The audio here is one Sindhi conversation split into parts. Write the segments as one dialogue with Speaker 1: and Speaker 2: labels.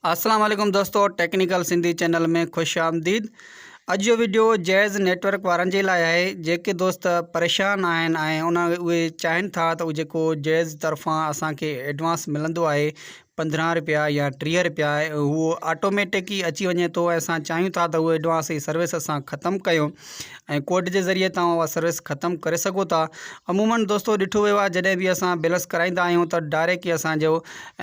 Speaker 1: السلام عليڪم دوستو ٽيڪنيڪل سنڌي چينل ۾ خوش آمديد اڄ جو ويڊيو جيز نيٽورڪ وارن جي لاء آهي جيڪي دوست پريشان آهن ۽ ان اهي چاهين ٿا ته جيڪو جيز طرفان اسانکي ايڊوانس ملندو آهي 15 رپيا يا 30 رپيا اهو آٽوميٽڪ ئي اچي وڃي ٿو ۽ اسان چاهيون ٿا ته اهو ايڊوانس جي سروس اسان ختم ڪيون ۽ ڪوڊ جي ذريعي توهان اها سروس ختم ڪري سگهو ٿا عمومن دوستو ڏٺو ويو آهي جڏهن به اسان بيلنس ڪرائيندا آهيون ته ڊائريڪٽ ئي اسانجو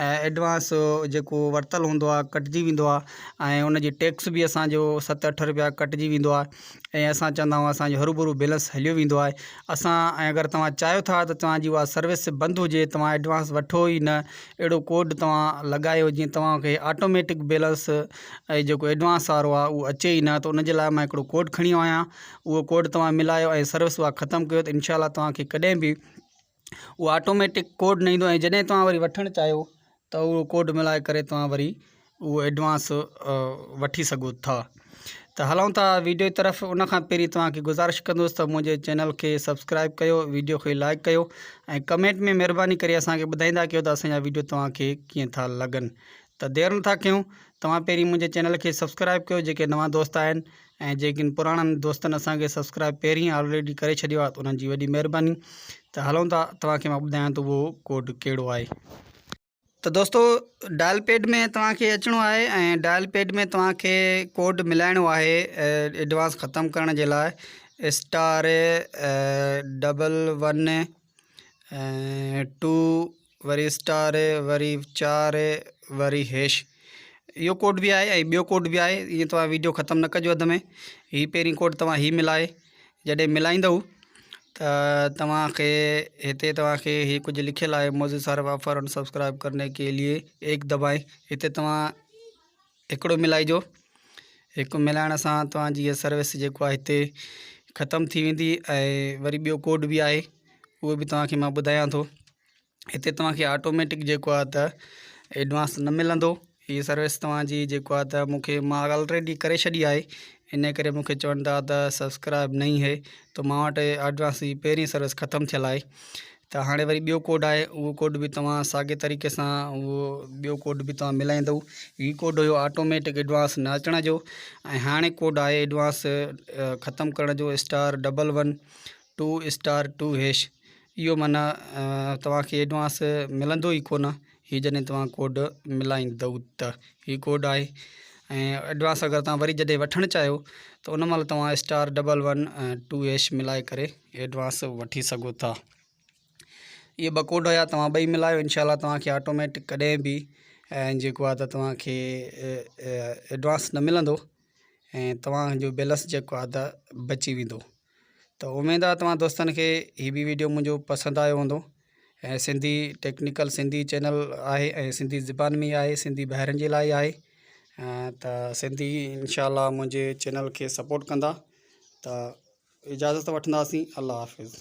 Speaker 1: ايڊوانس جيڪو ورتل هوندو آهي ڪٽجي ويندو آهي ۽ ان جي ٽيڪس به اسانجو ست اٺ رپيا ڪٽجي ويندو آهي ۽ اسان چوندا آهيون اسانجو هروڀرو بيلنس هليو ويندو آهي اسان ۽ اگر توهان چاهيو ٿا ته توهان جي اها سروس بند هجي توهان ايڊوانس وٺو ئي نه اهڙو ڪوڊ توهان لڳايو جيئن توهان کي آٽوميٽڪ بيلنس ۽ جيڪو ايڊوانس وارو آهي اهو اچي ئي نه ته ان جي لاء مان هڪڙو ڪوڊ کڻي آيو آهيان اهو ڪوڊ توهان ملايو ۽ سروس اها ختم ڪيو ته انشاء الله توهان کي ڪڏهن به اهو آٽوميٽڪ ڪوڊ نه ايندو ۽ جڏهن توهان وري وٺڻ چاهيو ته اهو ڪوڊ ملائي ڪري توهان وري اهو ايڊوانس وٺي سگهو ٿا ته هلون ٿا ويڊيو جي طرف ان کان پهرين توهان کي گذارش ڪندس ته منهنجي چينل کي سبسڪرائب ڪيو ويڊيو کي لائڪ ڪيو ۽ ڪمينٽ ۾ مهرباني ڪري اسان کي ٻڌائيندا ڪيو ته اسان جا ويڊيو توهان کي ڪيئن ٿا لڳن ته دير نٿا ڪيون توهان پهرين منهنجي چينل کي سبسڪرائب ڪيو جيڪي نوان دوست آهن ۽ جيڪن پراڻن دوستن اسان کي سبسڪرائب پهرين آلريڊي ڪري ڇڏيو آهي ته انهن جي وڏي مهرباني ته هلون ٿا توهان کي مان ٻڌايان ٿو اهو ڪوڊ ڪهڙو آهي. ته دوستو ڊائل پيڊ ۾ توهان کي اچڻو آهي ۽ ڊائل پيڊ ۾ توهان کي ڪوڊ ملائڻو آهي ايڊوانس ختم ڪرڻ جي لاء اسٽار ڊبل ون ٽو وري اسٽار وري چار وري هيش اهو ڪوڊ به آهي ۽ ٻيو ڪوڊ به آهي ائين توهان ويڊيو ختم نه ڪجو اڌ ۾ هي پهرين ڪوڊ توهان هي ملائي جڏهن ملائيندو ته توهانکي هتي توهانکي هي ڪجهه لکيل آهي موزي صاحب آفر ان سبسڪرائب ڪرني ڪي لئي ايڪ دبائي هتي توهان هڪڙو ملائجو هڪ ملائڻ سان توهان جي هي سروس جيڪو آهي هتي ختم ٿي ويندي ۽ وري ٻيو ڪوڊ به آهي اهو به توهانکي مان ٻڌايان ٿو هتي توهان کي آٽوميٽڪ جيڪو آهي ته ايڊوانس نه ملندو هي سروس توهان جي جيڪو آهي ته مونکي مان آلريڊي ڪري ڇڏي آهي ان ڪري مونکي چون ٿا ته سبسڪرائب نهي هي ته مان وٽ ايڊوانس جي پهرين سروس ختم ٿيل آهي ته هاڻي وري ٻيو ڪوڊ آهي اهو ڪوڊ به توهان ساڳي طريقي سان اهو ٻيو ڪوڊ به توهان ملائيندو هي ڪوڊ هيو آٽوميٽڪ ايڊوانس نه اچڻ جو ۽ هاڻي ڪوڊ آهي ايڊوانس ختم ڪرڻ جو star double one two star two hash اهو معنيٰ توهان کي ايڊوانس ملندو ئي ڪونه هي جڏهن توهان ڪوڊ ملائيندو ته هي ڪوڊ آهي ۽ ايڊوانس اگر توهان وري جڏهن وٺڻ چاهيو ته ان مهل توهان star double one two hash ملائي ڪري ايڊوانس وٺي سگهو ٿا اهي ٻه ڪوڊ هيا توهان ٻئي ملايو انشاء الله توهان کي آٽوميٽڪ ڪڏهن به جيڪو آهي ته توهان کي ايڊوانس نه ملندو ۽ توهان جو بيلنس جيڪو آهي ته بچي ويندو ته اميد آ توهان دوستن کي هي به ويڊيو منهنجو پسند آيو هوندو ۽ سنڌي ٽيڪنيڪل سنڌي چينل آهي ۽ سنڌي زبان ۾ آهي سنڌي ڀائرن جي لاء آهي ته سنڌي انشاء الله منهنجي چينل کي سپورٽ ڪندا ته اجازت وٺنداسين الله حافظ.